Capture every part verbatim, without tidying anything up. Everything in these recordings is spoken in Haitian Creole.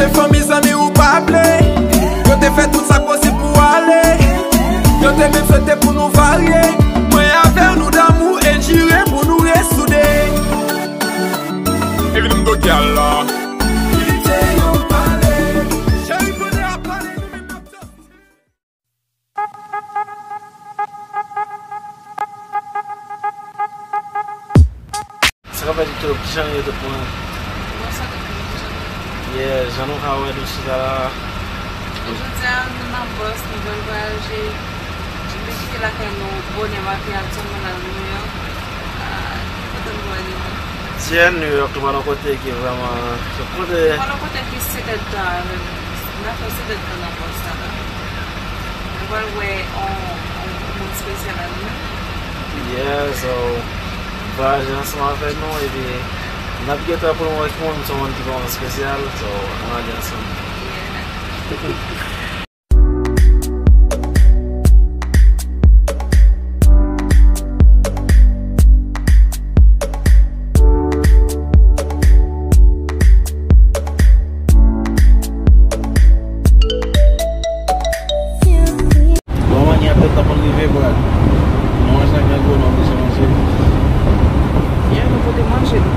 Fanmi, zanmi, ou pa vle. Yo te fè tout sa k posib pou ale. Yo te menm swete pou nou varye. Mwen avè w, nou damou e n jire pou nou resoude. Evin m doke al la. Kite yo pale. Cheri, konnen ap pale, nou menm n ap danse. Sa k ap fèt YouTube, kijan nou ye tout moun? Bonswa tout moun, kijan nou ye? Yeah, jan nou ka wè nou chita la. Jodi a nou nan bòs, nou pral vwayaje. Nou te kite lakay nou bonè maten an sèlman nan New York. Ah, ki kote nou pral ye menm? Yeah, New York, nou pral yon kote ki vrèman, se kote. Nou pral yon kote ki sèt èdtan avè nou. Nou pral fè sèt èdtan nan bòs sa la. Nou pral wè on, on, on moun espesyal avè nou. Yeah, so, vwayaje ansanm avè nou, epi n ap gentan pou nou wè ki moun, se yon moun ki vrèman espesyal, so, ann ale ansanm. Yeah. Bon, manmi, apre tan pou l rive, bra. Nou manje nan gran gwo, nou oblije manje. Yeah, nou pote manje nou.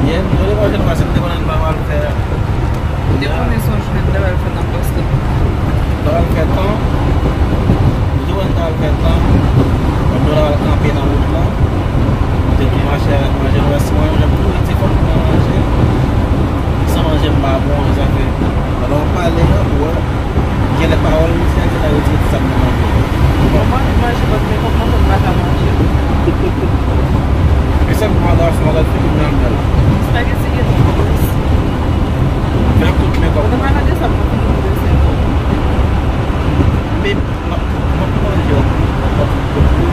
Yeah, nou pote manje nou, paske nou te konnen nou pa pral fè. Nou te konnen se yon jounen nou ta pral fè nan bòs la. Nou ta pral fè tan. Nou te konnen nou ta pral fè tan. Pandan nou ta pral kanpe nan wout la. Nou te tou mache avèk manje nou, paske mwen menm, jan m tou di, fòk mwen manje. San manje, m pa bon, sa fè. Pandan w ap pale, w ap wè. Genlè pawòl misye a genlè retire ti sa m nan manje. Bon, mwen annik manje, paske fòk mwen konn pa ka manje. E sèl pou madanm, madanm fini nan bèl. Spaghetti gen tout gous. Fè tout men kòb. Ou te pa nan de sa pou fini pou de sèl. Men, m ap, m ap manje, m ap manje.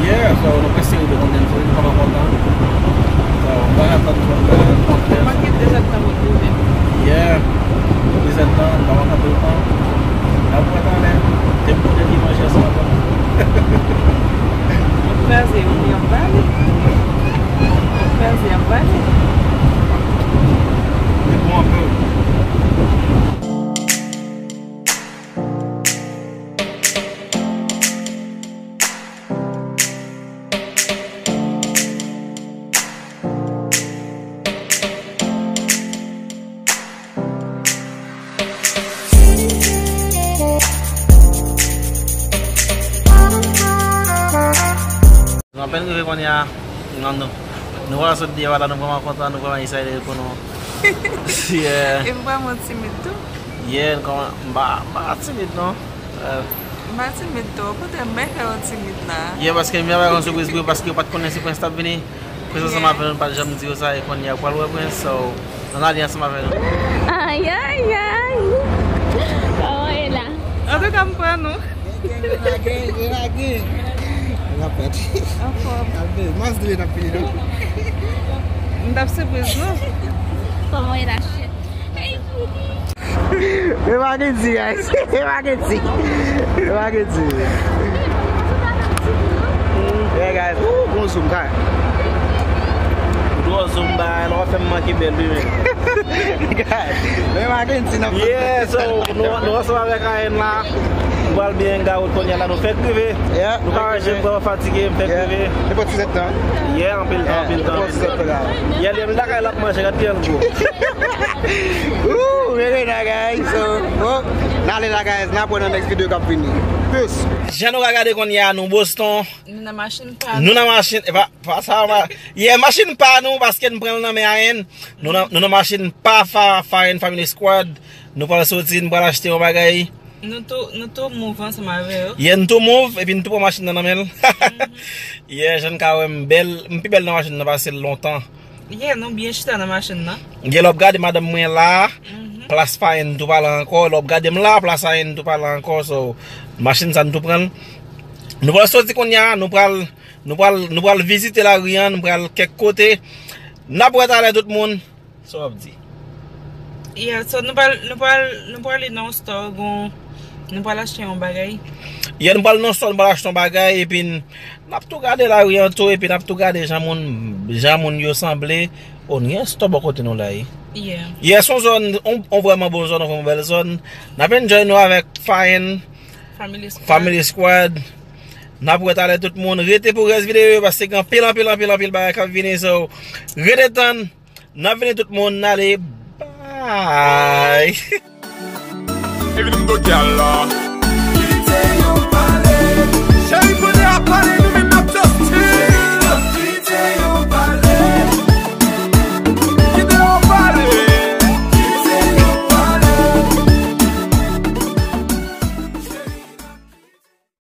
Yeah, so, nou prèske rive kounye a, nou vrèman kontan. So, m pa atann pou n kontre. Manke de zèdtan pou n rive. Yeah, de zèdtan, nou pa atann pou n pran. N ap pran talè. Te m konnen li manje ansanm avè m. Yo kraze, yo, y ap bale. Yo kraze, y ap bale. Li bon anpil. Nou apèn rive kounye a, nou, nou, nou pral sot deyò la, nou vrèman kontan, nou vrèman excited pou nou. Yeah. E m vrèman timid tou. Yeah, kòman, m pa, m pa timid non. Euh. M pa timid tou, okontrè, m bay fè yo timid la. Yeah, paske m ap bay yon sipriz pou yo, paske yo pa t konnen si Prince t ap vini. Prince ansanm avè nou, nou pa t janm di yo sa, e kounye a, yo pral wè Prince, so, ann ale ansanm avè nou. Ay, ay, ay. Kòman ye la? Antouka, m pran nou. Gen, gen, gen, gen. Rapèt. Anfòm. Alve, mas dwe n ap fini, non? M t ap sipriz nou. Kòman ye la, chè? Hey, Judy. E pa gen di, guys. E pa gen di. E pa gen di. Yeah, guys. Ooh, bon zoom, guys. Ou twò zoom, bay, lè w ap fè m manke bèl, wi, men. Guys, men pa gen di nan. Yeah, so, nou, nou ansanm avèk Ayen la. Nou pral byen hang out kounye a la, nou fèk rive. Yeah, nou ka wè je m vrèman fatige, m fèk rive. Nenpòt ki sèt tan. Yeah, anpil tan, anpil tan, anpil tan. Yeah, li menm lakay l ap manje, gad kijan l gwo. Ooh, Verena, guys. So, bon, n ale la, guys. N ap wè nan next video k ap vini. Peace. Jan nou ka gade kounye a, nou Boston. Nou nan machin pa nou. Nou nan machin, e pa, pa sa, pa. Yeah, machin pa nou, paske n pran l nan men Ayen. Nou nan, nou nan machin pa Fa-, Fayen Family Squad. Nou pral soti, nou pral achte yon bagay. Nou tou, nou tou move ansanm avè yo. Yeah, n tou move, epi n tou pran machin nan nan men l. Mhm. Yeah, jan n ka wè m bèl, m pi bèl nan machin nan pase l lontan. Yeah, nou byen chita nan machin nan. Yeah, lè w ap gade madanm mwen la, mhm, plas Fayen tou pa la ankò. Lè w ap gade m la, plas Fayen tou pa la ankò. So, machin sa n tou pran l. Nou pral soti kounye a, nou pral, nou pral, nou pral vizite lari an, nou pral kèk kote. N ap wè talè tout moun. Sa w ap di? Yeah, so nou pral, nou pral, nou pral nan yon store, gon, nou pral achte yon bagay. Yè n pral nan sò, n pral achte yon bagay, epi n ap tou gade lari an tou, epi n ap tou gade jan moun, jan moun yo sanble. O, ni yon store bò kote nou la, wi. Yeah. Yè se yon zòn, yon, yon vrèman bon zòn, yon vrèman bèl zòn. N ap enjoy nou avèk Fine, Family Squad. Family Squad. N ap wè talè tout moun. Rete pou rès videyo yo, paske gen anpil, anpil, anpil, anpil bagay k ap vini. So, rete tann. N ap vini tout moun. N ale. Bye. Evelyn Dogyal la.